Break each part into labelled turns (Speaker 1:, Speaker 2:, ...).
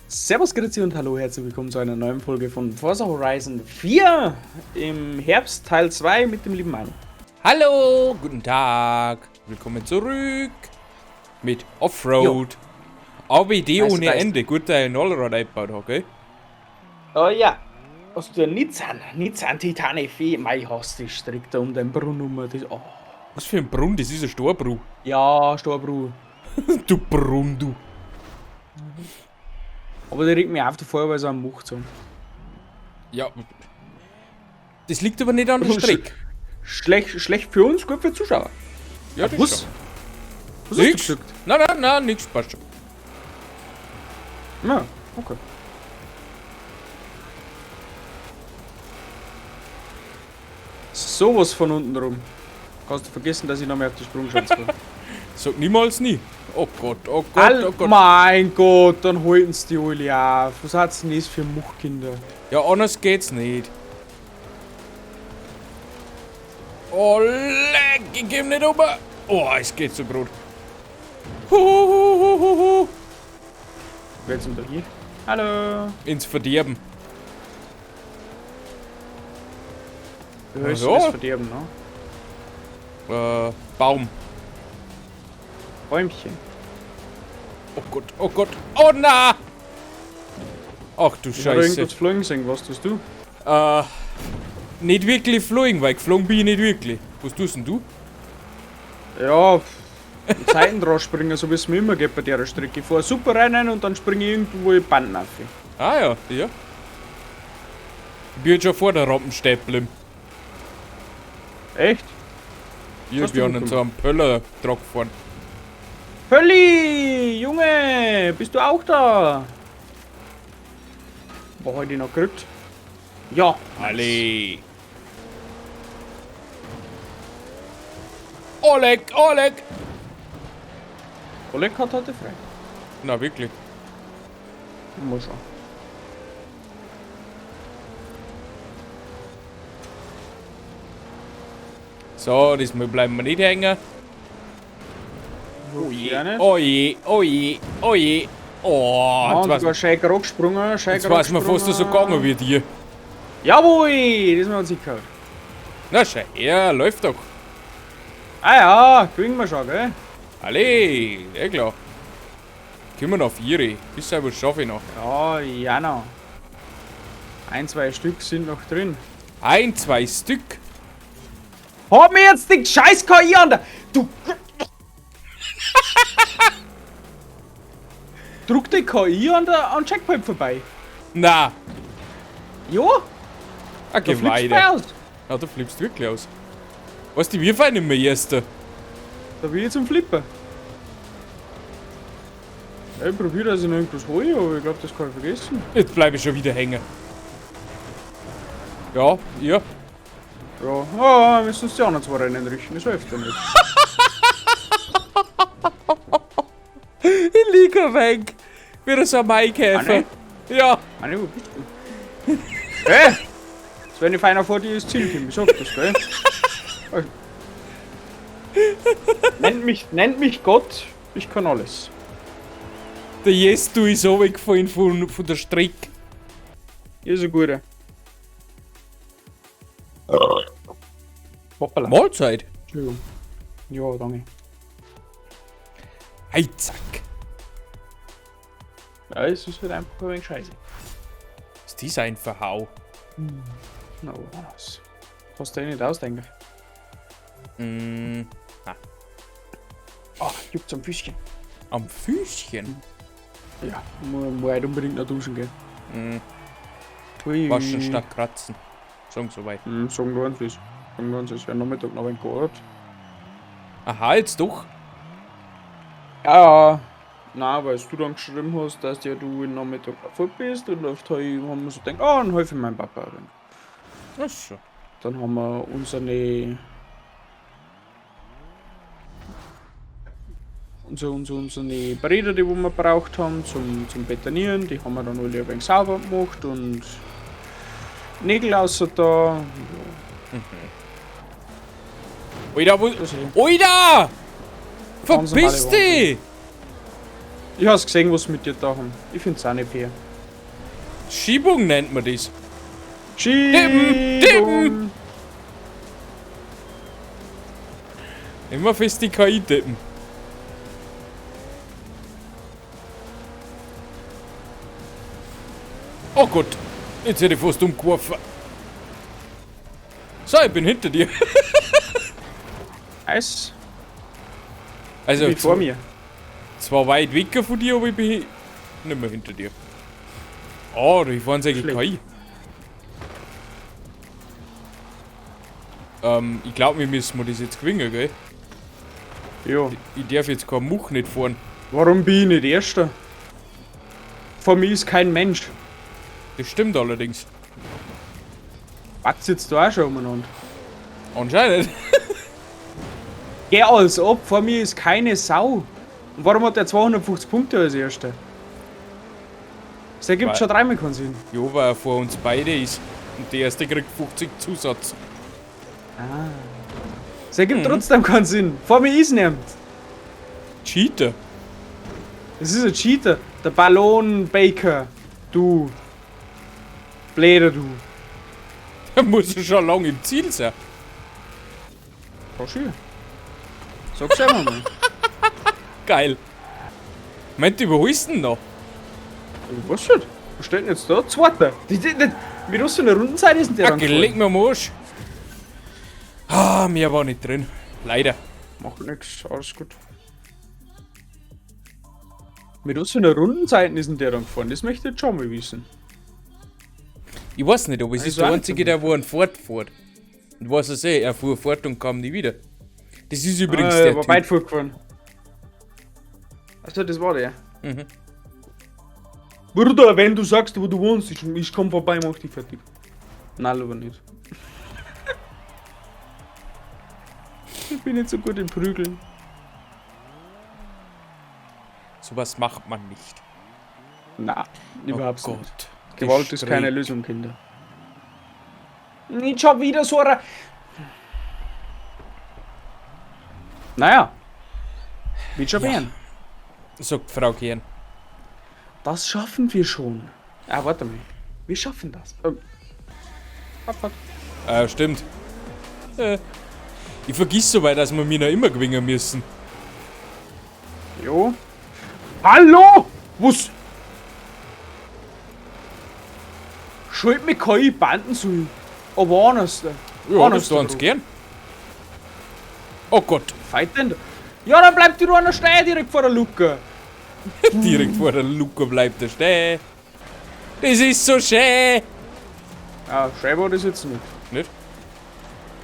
Speaker 1: Servus, Grüezi und hallo, herzlich willkommen zu einer neuen Folge von Forza Horizon 4 im Herbst Teil 2 mit dem lieben Manu.
Speaker 2: Hallo, guten Tag, willkommen zurück mit Offroad. ABD
Speaker 1: Nice,
Speaker 2: ohne
Speaker 1: nice.
Speaker 2: Ende, gut, dass ich ein Allrad eingebaut habe, gell?
Speaker 1: Oh ja, hast du einen Nissan, Nissan Titan FE, mei, hast du strickt da um den Brunnen um, das, oh.
Speaker 2: Was für ein Brunnen, das ist ein Storbru.
Speaker 1: Ja, Storbru.
Speaker 2: Du Brunn, du.
Speaker 1: Aber der regt mich auf davor, weil sie am Macht sind.
Speaker 2: Ja. Das liegt aber nicht an der Strecke.
Speaker 1: Schlecht, schlecht für uns, gut für Zuschauer.
Speaker 2: Ja, das
Speaker 1: Was?
Speaker 2: schon.
Speaker 1: Was hast du
Speaker 2: Nix.
Speaker 1: gesagt?
Speaker 2: Nein, nein, nein, nix, passt schon.
Speaker 1: Ja, okay. Sowas von unten rum. Kannst du vergessen, dass ich noch mehr auf die Sprungschanze war.
Speaker 2: Sag niemals nie. Oh Gott, oh Gott, oh Gott.
Speaker 1: Mein Gott, dann halten's die alle auf. Was hat's denn das für Muchkinder?
Speaker 2: Ja, anders geht's nicht. Oh, leck, ich geh nicht um. Oh, es geht so gut. Huhuhuhuhu.
Speaker 1: Wer ist denn da hier? Hallo.
Speaker 2: Ins Verderben.
Speaker 1: Du hörst
Speaker 2: Ja.
Speaker 1: das Verderben, ne?
Speaker 2: Baum.
Speaker 1: Bäumchen.
Speaker 2: Oh Gott, oh Gott. Oh na! Ach du
Speaker 1: Ich hab
Speaker 2: Scheiße.
Speaker 1: irgendwas fliegen sehen, was tust du?
Speaker 2: Nicht wirklich geflogen, weil geflogen bin ich nicht wirklich. Was tust denn du?
Speaker 1: Ja, Zeiten drauf springen, so wie es mir immer geht bei der Strecke. Ich fahr super rein und dann springe ich irgendwo in die Banden auf.
Speaker 2: Ah ja, ja. Ich bin jetzt schon vor der Rampe stehen geblieben.
Speaker 1: Echt?
Speaker 2: Ich
Speaker 1: Hast
Speaker 2: bin
Speaker 1: du
Speaker 2: an so einem Pöller drauf gefahren.
Speaker 1: Pölli, Junge, bist du auch da? Wo hab ich noch gekriegt? Ja.
Speaker 2: Alle. Oleg, Oleg!
Speaker 1: Oleg hat heute frei.
Speaker 2: Na wirklich.
Speaker 1: Mal schauen.
Speaker 2: So, diesmal bleiben wir nicht hängen.
Speaker 1: Oh je.
Speaker 2: Oh je, oh je, oh je. Oh,
Speaker 1: Oh,
Speaker 2: jetzt
Speaker 1: sogar
Speaker 2: weiß,
Speaker 1: schön gerade gesprungen, schön
Speaker 2: jetzt weiß man fast so gegangen wie dir.
Speaker 1: Jawohl, das haben wir gehört.
Speaker 2: Na schau, ja, läuft doch.
Speaker 1: Ah ja, kriegen wir schon, gell?
Speaker 2: Alle, ja klar. Können wir noch 4. Bis was schaffe ich noch.
Speaker 1: Ja, ja noch. 1, 2 Stück sind noch drin.
Speaker 2: 1, 2 Stück?
Speaker 1: Hab mir jetzt die scheiß KI an der... Du... Druck die KI an der an Checkpoint vorbei.
Speaker 2: Na.
Speaker 1: Ja.
Speaker 2: Ah,
Speaker 1: Da
Speaker 2: geh
Speaker 1: flippst du
Speaker 2: weiter.
Speaker 1: aus.
Speaker 2: Ja, du flippst wirklich aus. Weißt du, wir fahren nicht mehr Erster.
Speaker 1: Da bin ich zum Flipper. Ja, ich probiere, dass ich noch irgendwas hole, aber ich glaub, das kann ich vergessen.
Speaker 2: Jetzt bleib ich schon wieder hängen. Ja, ja.
Speaker 1: Ja, oh, wir müssen uns die anderen zwei Rennen richten, das hilft ja nicht.
Speaker 2: Ich lieg weg. Wie so ein Maikäfer.
Speaker 1: Ah, ne?
Speaker 2: Ja.
Speaker 1: Anni, wo bist du? Hey! Jetzt, wenn ich feiner vor dir ins Ziel komme, ich sag das, gell? Nennt mich Gott, ich kann alles.
Speaker 2: Der Jestu ist runtergefallen von der Strecke.
Speaker 1: Hier ist ein guter. Hoppala.
Speaker 2: Mahlzeit.
Speaker 1: Entschuldigung. Ja, danke.
Speaker 2: Hey, zack.
Speaker 1: Ja, es ist halt einfach ein wenig scheiße.
Speaker 2: Ist das ein Verhau?
Speaker 1: Na, was? Kannst du eh nicht ausdenken.
Speaker 2: Ah.
Speaker 1: Ach, juckt's am Füßchen.
Speaker 2: Am Füßchen?
Speaker 1: Ja, muss halt unbedingt noch duschen gehen. Ui.
Speaker 2: Waschen statt kratzen. Sagen so weit.
Speaker 1: Sagen wir uns das. Sagen wir uns das. Ja, Nachmittag noch ein gearbeitet.
Speaker 2: Aha, jetzt doch.
Speaker 1: Ja, ja. Nein, weil du dann geschrieben hast, dass ja du im Nachmittag fort bist und auf der haben wir so gedacht, oh, dann helfe ich meinem Papa ein wenig.
Speaker 2: Ach so.
Speaker 1: Dann haben wir unsere Bretter, die wo wir gebraucht haben zum Betonieren, die haben wir dann alle ein wenig sauber gemacht und Nägel außer da. Ja.
Speaker 2: Alter, wo.
Speaker 1: Das ist
Speaker 2: Alter!
Speaker 1: Ganz
Speaker 2: Verpiss
Speaker 1: normale
Speaker 2: dich!
Speaker 1: Ich hab's gesehen, was sie mit dir da haben. Ich find's auch nicht fair.
Speaker 2: Schiebung nennt man das.
Speaker 1: Schiebung!
Speaker 2: Tippen! Immer fest die KI tippen. Oh Gott, jetzt hätte ich fast umgeworfen. So, ich bin hinter dir.
Speaker 1: Eis.
Speaker 2: Also,
Speaker 1: Ich bin vor mir.
Speaker 2: Zwar weit weg von dir, aber ich bin nicht mehr hinter dir. Oh, da fahren sie
Speaker 1: Schlecht.
Speaker 2: KI. Ich glaube, wir müssen das jetzt gewinnen, gell?
Speaker 1: Jo.
Speaker 2: Ich darf jetzt keinen Much nicht fahren.
Speaker 1: Warum bin ich nicht Erster? Vor mir ist kein Mensch.
Speaker 2: Das stimmt allerdings.
Speaker 1: Was jetzt da auch schon umeinander?
Speaker 2: Anscheinend.
Speaker 1: Geh alles ab, vor mir ist keine Sau. Und warum hat der 250 Punkte als Erster? Das ergibt
Speaker 2: Weil-
Speaker 1: schon dreimal keinen Sinn.
Speaker 2: Jo, weil er vor uns beide ist. Und der erste kriegt 50 Zusatz.
Speaker 1: Ah. Das ergibt trotzdem keinen Sinn. Vor mir ist niemand.
Speaker 2: Cheater.
Speaker 1: Das ist ein Cheater. Der Ballon Baker. Du. Bläder du.
Speaker 2: Der muss ja schon lange im Ziel sein.
Speaker 1: War schön. Sag's einfach mal.
Speaker 2: Geil. Meint, du überholst denn noch?
Speaker 1: Ich weiß nicht. Was steht denn jetzt da? Zweiter. Mit was für einer Rundenzeit ist denn der
Speaker 2: Ah,
Speaker 1: dann gefahren?
Speaker 2: leg mir am Arsch. Ah, mehr war nicht drin. Leider.
Speaker 1: Macht nix, alles gut. Mit was für einer Rundenzeit ist denn der dann gefahren? Das möchte ich jetzt schon mal wissen.
Speaker 2: Ich weiß nicht, aber es
Speaker 1: Ich
Speaker 2: ist der
Speaker 1: weiß
Speaker 2: Einzige,
Speaker 1: nicht.
Speaker 2: der wo einen fortfährt. Und was er eh, er fuhr fort und kam nie wieder. Das ist übrigens
Speaker 1: ah,
Speaker 2: der
Speaker 1: war
Speaker 2: Typ.
Speaker 1: weit vorgefahren. Achso, das war der.
Speaker 2: Mhm.
Speaker 1: Bruder, wenn du sagst, wo du wohnst, ich komm vorbei, mach dich fertig. Nein, lieber nicht. Ich bin nicht so gut im Prügeln.
Speaker 2: Sowas macht man nicht.
Speaker 1: Na, überhaupt
Speaker 2: oh
Speaker 1: nicht.
Speaker 2: Gott.
Speaker 1: Gewalt ist keine Lösung, Kinder. Nicht schon wieder so eine. Naja. Wird schon
Speaker 2: Ja.
Speaker 1: werden.
Speaker 2: Sagt Frau Kern.
Speaker 1: Das schaffen wir schon. Ah, warte mal. Wir schaffen das. Abfahrt.
Speaker 2: Stimmt. Ich vergiss so weit, dass wir mich noch immer gewinnen müssen.
Speaker 1: Jo. Hallo! Was? Schuld mit KI Banden zu. Aber anders.
Speaker 2: Ja, das tun sie gern. Oh Gott,
Speaker 1: Fight denn? Ja, dann bleibt die nur stehen direkt vor der Luke.
Speaker 2: direkt vor der Luke bleibt er stehen. Das ist so schön.
Speaker 1: Ja, schön war das jetzt nicht.
Speaker 2: Nicht?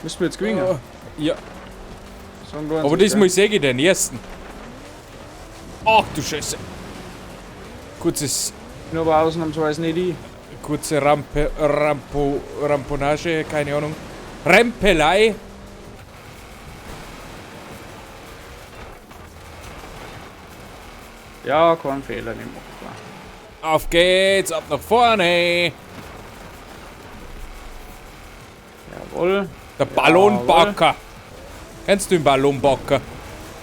Speaker 1: Müssen wir jetzt gewinnen.
Speaker 2: Oh, ja,
Speaker 1: Sagen wir
Speaker 2: aber
Speaker 1: uns
Speaker 2: das
Speaker 1: nicht,
Speaker 2: mal sehe ich den ersten. Ach du Scheiße. Kurzes,
Speaker 1: gell? Aber ausnahmsweise nicht ich.
Speaker 2: kurze Rampe, Rampo, Ramponage, keine Ahnung. Rempelei.
Speaker 1: Ja, kein Fehler, nicht machbar.
Speaker 2: Auf geht's, ab nach vorne.
Speaker 1: Jawohl.
Speaker 2: Der Ballonbacker. Kennst du den Ballonbacker?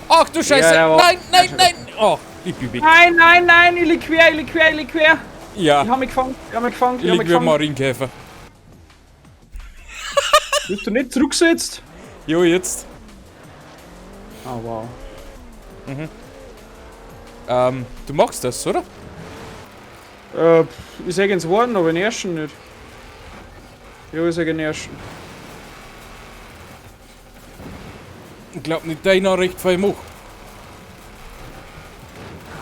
Speaker 2: Ach du Scheiße.
Speaker 1: Ja,
Speaker 2: nein, nein, nein. Oh, ich bin weg.
Speaker 1: Nein, nein, nein, ich lieg quer, ich lieg quer, ich lieg quer.
Speaker 2: Ja,
Speaker 1: Ich hab mich gefangen, ich hab mich gefangen,
Speaker 2: ich
Speaker 1: ich hab mich
Speaker 2: lieg wie ein
Speaker 1: gefangen.
Speaker 2: Marienkäfer.
Speaker 1: Bist du nicht zurückgesetzt?
Speaker 2: Jo, jetzt.
Speaker 1: Oh, wow.
Speaker 2: Du machst das, oder?
Speaker 1: Ich sag ins Worten, aber den ersten nicht. Jo, ich sag den ersten.
Speaker 2: Ich glaub nicht, dass ich noch recht viel mache.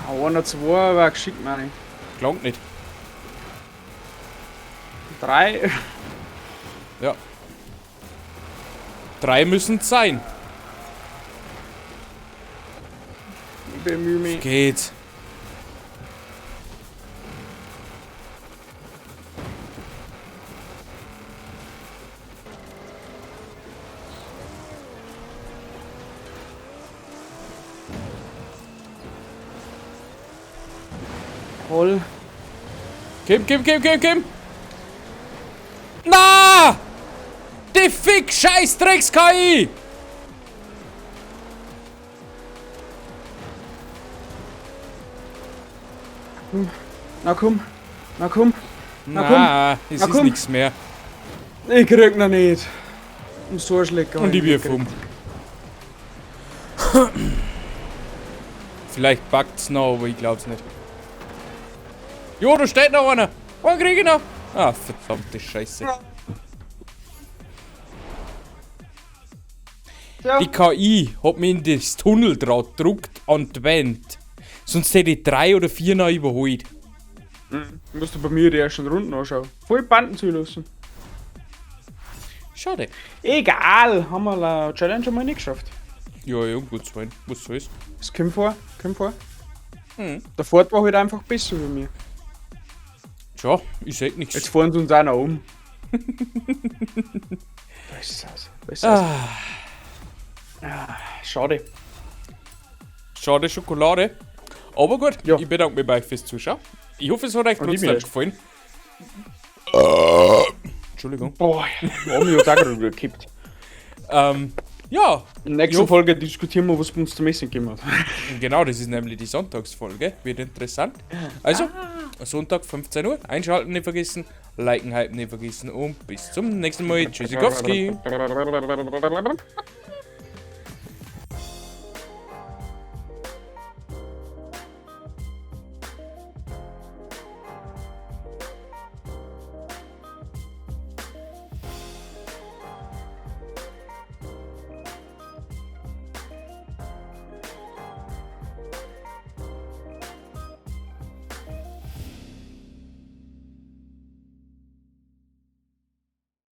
Speaker 1: Ah, einer, zwei war geschickt, meine ich.
Speaker 2: Klangt nicht.
Speaker 1: Drei.
Speaker 2: Ja. Drei müssen es sein.
Speaker 1: Ich bemühe mich.
Speaker 2: Geht's.
Speaker 1: Toll.
Speaker 2: Kim, Kim, Kim, Kim, Kim. Na! Die Fick Scheiß Drecks KI!
Speaker 1: Na komm, na komm. Na komm.
Speaker 2: Na, es
Speaker 1: Na
Speaker 2: ist
Speaker 1: komm.
Speaker 2: nichts mehr.
Speaker 1: Ich krieg noch nicht. Um so einen Schlecker.
Speaker 2: Und ich wirf um. Vielleicht packt's noch, aber ich glaub's nicht. Jo, da steht noch einer. Einen krieg ich noch. Ah, verdammte Scheiße.
Speaker 1: Ja.
Speaker 2: Die KI hat mich in das Tunneldraht gedruckt an die Wand. Sonst hätte ich 3 oder 4 noch überholt.
Speaker 1: Musst du bei mir die ersten Runden anschauen. Voll Banden zulassen.
Speaker 2: Schade.
Speaker 1: Egal, haben wir la Challenge einmal nicht geschafft.
Speaker 2: Ja, ja, gut sein. Was soll's?
Speaker 1: Es kommt vor, kommt vor.
Speaker 2: Mhm.
Speaker 1: Der Ford war halt einfach besser wie mir.
Speaker 2: Tja, ich sag nichts.
Speaker 1: Jetzt fahren sie uns auch noch um. Was ist das? Was ist das?
Speaker 2: Ah,
Speaker 1: Schade.
Speaker 2: schade Schokolade. Aber gut,
Speaker 1: Ja.
Speaker 2: ich bedanke mich bei euch fürs Zuschauen. Ich hoffe, es hat euch
Speaker 1: Und ich
Speaker 2: trotzdem
Speaker 1: mich.
Speaker 2: gefallen. Entschuldigung.
Speaker 1: Boah, ja, haben wir jetzt auch gerade wieder gekippt.
Speaker 2: Ja,
Speaker 1: In der nächsten
Speaker 2: Jo.
Speaker 1: Folge diskutieren wir, was bei uns zum Essen gegeben hat.
Speaker 2: genau, das ist nämlich die Sonntagsfolge. Wird interessant. Also, Sonntag 15 Uhr. Einschalten nicht vergessen, liken, hypen nicht vergessen und bis zum nächsten Mal. Tschüssikowski.